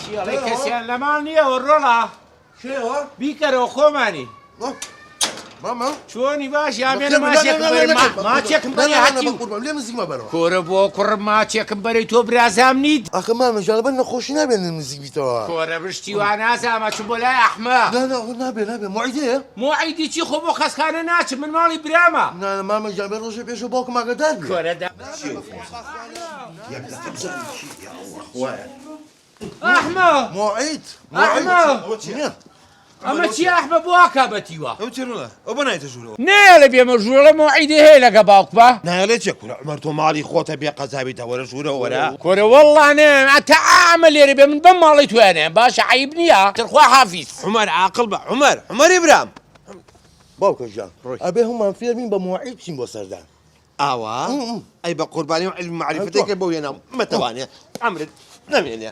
باشی ئەڵێ کەسیان لە ماڵ نییە وە ڕۆڵە کێوە؟ بیکەرەوە خۆمانی. مامە چۆنی باش یا بێنە ماچێکم بەرێ ماچێکم بەرێ هەتیو. قوربان لێم نزیک مەبەرەوە. کورە بۆ کوڕم ماچێکم بەرێ تۆ برازام نیت. ئاخە مامە گیان لەبەر نەخۆشی نابێ لێم نزیک بیتەوە. کورە بشتی وا نازانم ئەچم بۆ لای ئەحمە. نا نا نابێ نابێ موعیدەیە. موعیدی چی خۆ بۆ خەسخانە ناچم من ماڵی برامە. نا نا مامە گیان بێ ڕۆژێ پێشەوە باوکم ئاگادار بێ. کورە دە. یەک دەقە بزانم چی یا ئەڵڵا خوایە. ئەحمە موعید ئەحمە ئەمە چیە ئەحمە بۆ ئاکا بەتیوە ئەو چی ڕۆڵە ئەو بۆ نایتە ژوورەوە نایەڵێ بێمە ژوورەوە مۆعیدی هەیە لەگە باوکما نایەڵێ چیە کورە عومەر تۆ ماڵی خۆتە بێ قەزاویتە وەرە ژوورەوە وەرە کورە وەڵڵا نایەم ئەتا ئەمە لێرە بێ من بەم ماڵەی تۆیا نایەم باشە عەیب نییە تر خوا حافیز. عومەر عاقڵ بە عومەر عومەری برام. باوکە گیان ئەبێ هەموومان فێر بین بە مواعید بچین بۆ سەردان. ئاوا؟ ئەی بە قوربانی و عیلم و مەعریفەتێکە بۆ وێنام مەتوانێ عەمرت نەمێنێ.